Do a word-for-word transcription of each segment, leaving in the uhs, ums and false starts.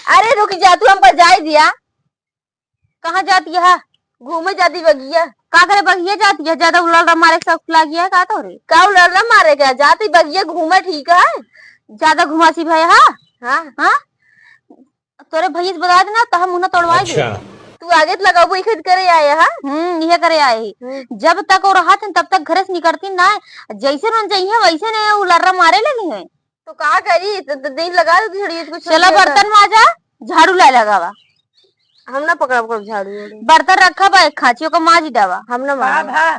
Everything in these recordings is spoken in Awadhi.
अरे रुक जा, तू हमका जाए दिया। कहाँ जाती है? घूमे जाती बगिया। का करे बगिया जाती है? ज्यादा उलर मारे के शौक लाग गया है का तोरे? का उलर मारे के? जाती बगिया घूमे, ठीक है। ज्यादा घुमासी भय है? हाँ। हाँ? तोरे भैया से बता देना, तो हम मुंह ना तोड़वाई दे। अच्छा। तू आगे तो लगाबू, इखे करे आए है। हम्म, इहे करे आए ही। हम्म। जब तक वो रहत हैं, तब तक घरे से निकलती ना। जैसे रन जाइए, वैसे ने उलर्रा मारे लगी हैं। तो का करी? तो, तो दिन लगा दे, झड़िए कुछ चला नहीं होता। बर्तन माजा, झाड़ू ला लगावा। हम ना पकड़ब कब झाड़ू उड़ू। बर्तन रखा बा, एक खांची ओकर माज डावा। हम ना का मारब। भा?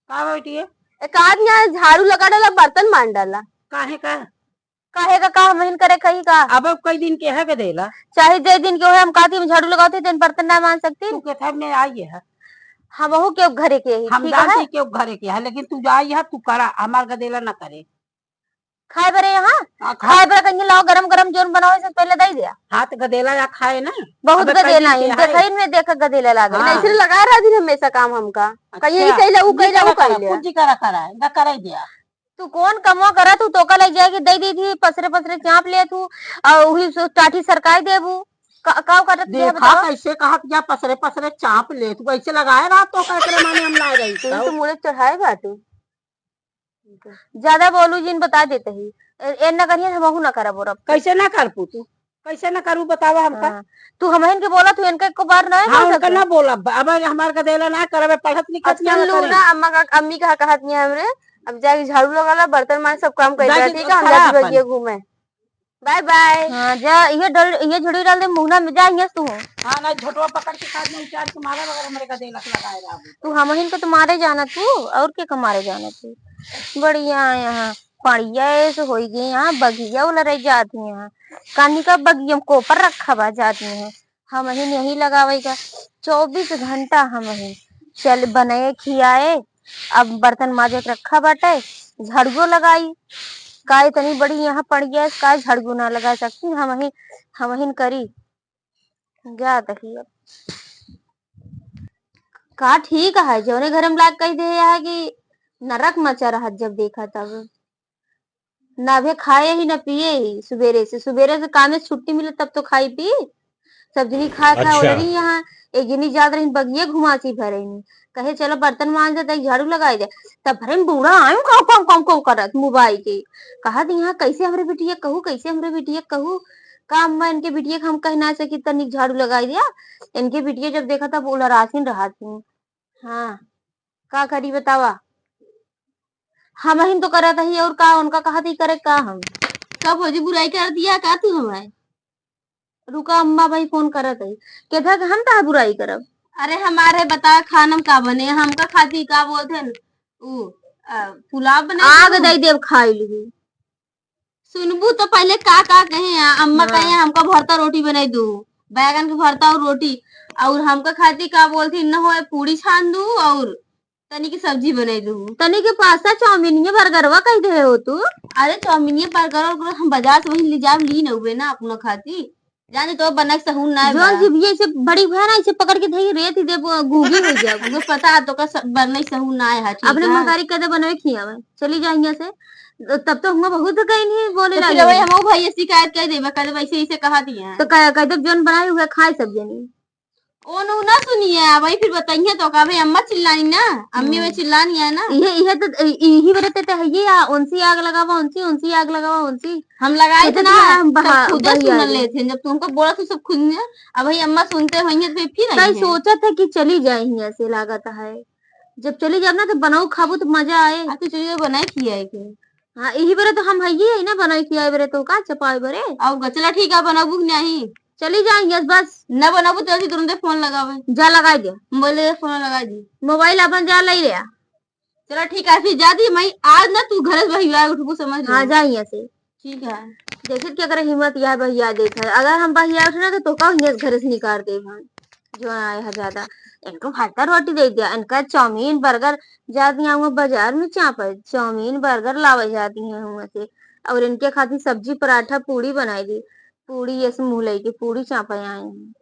का बेटी है? एक आध यहाँ झाड़ू लगा डाला, बर्तन मांज डाला। काहे का? काहे का, का हमहिन करे कही का? अब, अब कई दिन के है के देला? चाहे जे दिन के होए, हम कहती हम झाड़ू लगावती, तेन बर्तन ना मांज सकती। तू के घर में आई है। हमहू के घरे के ही, हम ठीक जानते है? के घरे के है, लेकिन तू जाई है, तू करा, हमार गदेला ना करे। खाए बरे यहाँ? हाँ, खा। खाए बरे कहीं लाओ, गरम गरम जोन बनावे से पहले दे दिया। हाथ गदेला या खाए ना। बहुत अबे कई गदेला दिन है, के है। देखइन में देख गदेला लागे। हाँ। ऐसे लगा रहा दिन हमेशा काम हमका। अच्छा। कहीं ई कैला, ऊ कुछ कैला, ऊ करा, कैला। कुछ करा, करा, ना करे दिया। तू कौन कमवा करत हू, तोका लग जाए कि दे दी थी, पसरे पसरे चाप ले तू, और वही सो टाठी सरकाई देबू। का, का करत दिया देखा बतावा? कैसे कहत जा पसरे पसरे चाप ले तू, कैसे लगाए रहा तो का एकरे माने हम लाए रही तू तो? तो मुड़े चढ़ाए बा तू। ज्यादा बोलू जिन बता देते ही। ए, ए न करिए, हमहू ना करब और अब। कैसे ना करबू तू? कैसे ना करू बतावा हमका? हाँ। तू हमहिन के बोला, तू इनका एको बार ना हाँ, बोल उनका सकते। ना बोला। अब हमार गदेला ना करबे, पढ़त लिखत अच्छा, नहीं लू करी। ना, अम्मा का, अम्मी का कहत नहीं हमरे। अब जाके झाड़ू लगा ला, बर्तन मांज, सब काम कर जाके ले, ठीक है? हम खा जाती अपन। बगिया घूमे। Bye bye. हाँ, जा, ये डल, ये झड़ी डाल दे मुहना में, जा यहाँ से तू। हाँ, ना, झोटवा पकड़ के खा जाऊँ, चार के मारा बगैर हमरे का देलक लगाए रहा। तू हमहिन के तो मारे जाना तू, और के का मारे जाना तू? बढ़िया यहाँ पड़िया ऐसे होई गई, यहाँ बगिया उलरे जाती यहाँ। कानी का बगिया में कोपर रखा बा जाती यहाँ। हमहिन यही लगावे का, चौबीस घंटा हमहिन चल बनाए खियाए। अब बर्तन माजे के रखा बाटे, झाड़ुओ लगाई। का इतनी बड़ी यहाँ पड़ गया, का झाड़ुओ ना लगा सकती? हमहिन, हमहिन करी। जा तही अब। का ठीक है, जौने घर में लाग कह दे है कि नरक मचा रहत जब देखा तब। ना अबे खाए ही, ना पिए ही सुबेरे से। सुबेरे से कामे से छुट्टी मिले तब तो खाई पी। सब जनी खाए खाए अच्छा। उलरी यहाँ, एक जनी जात रही बगिया घुमासी भरे में, कहे चलो बर्तन मांज दे, झाड़ू लगाई दे। तब भरे में बूढ़ा आयु काउ काउ काउ काउ करत मुबाई के। कहत यहाँ कैसे हमरे बिटिया कहू, कैसे हमरे बिटिया कहू। का अम्मा इनके बिटिया के हम कह ना सकी तनिक झाड़ू लगाई दिया? इनके बिटिया जब देखा तब उलरासिन रहत ही। हाँ, का करी बतावा? हमहिन तो करत ही और का उनका कहत ही करे का हम? का भौजी बुराई कर दिया का तू हमारे? रुका अम्मा भाई फोन करत ही। केथा के हम तहार बुराई करब? अरे हमारे बता खाना में का बने? हमका खाती का बोलते हैं उ, अ, पुलाव बना आग दे देब खाई ली। सुनबू तो पहले का का कहे हैं, अम्मा हाँ। कहे हैं, "हमका भरता रोटी बनाई दू, बैगन के भरता और रोटी, और हमका खाती का बोलती न होए पूड़ी छान दू और तनी की सब्जी बनाई दू।" तनी के पास्ता, चाउमीन, ये बर्गरवा कह दे हो तू। अरे चाउमीन, ये बर्गर और हम बाजार से वही ले जाब, ली न हुए ना अपना खाती। जाने तो बनक सहून ना है जौन बा। जीभिया से बड़ी भया ना, इसे पकड़ के धई रेत ही देबो, गूंगी हो जाबो। हमको पता है तो का स-, बनक सहून ना है, ठीक अपने है? महतारी कदे बनवे खियावे, चली जा हियां से। तब तो हम बहुत कहीं नहीं बोले तो फिर लागे। वही हम भैया शिकायत कर देबे, कह देबे ऐसे, ऐसे कहा दिया है। तो कह, कह देब जौन बनाए हुए खाए सब जनी। ओन उ ना सुनिए, अब वही फिर बताइए तो का भाई अम्मा चिल्लानी ना, अम्मी हम्म। वही चिल्लानी है ना। इहे, इहे तो, इ-, इही बरे ते, ते है ये या, उनसी आग लगावा, उनसी, उनसी आग लगावा, उनसी। हम लगाए थे ना, हम सब बहा-, खुदे सुन लेते हैं। जब तुमको बोला तो सब खुद ने, अब भाई अम्मा सुनते होंगे तो फिर आई कई है। सोचत है कि चली जाए हियां से, लागत है। जब चली जाब ना तो बनाऊ खाबू तो मजा आए। आ, तो चलिए बनाए खियाए के। हाँ, यही बरे तो हम हइये है ना, बनाए खियाए बरे तो का चपाए बरे। आओ ग, चला ठीक है, बनाबू कि नहीं? चली जाए हियां से बस। ना बनाबू तो ऐसे तुरंते फोन लगावे। जा लगाई दे। बोले फोन लगाई दे। मोबाइल अपन जा ले ले आ। चला ठीक है, फिर जाती मैं, आज ना तू घर से बहिया उठबू, समझ हाँ, लो। जा हियां से। ठीक है। देखित के अगर हिम्मत या बहिया देत है, अगर हम बहिया उठे ना तो तोका हियां से घर से निकाल देब हम, जो आए है ज्यादा। इनको भरता रोटी दे दिया, इनका चाउमीन, बर्गर, जाती हैं वो बाजार में चापे, चाउमीन, बर्गर लावे जाती हैं हुआं से, और इनके खातिर सब्जी, पराठा, पूड़ी बनाई दी, पूड़ी ये से मुँह लेके पूड़ी चापे आए हैं।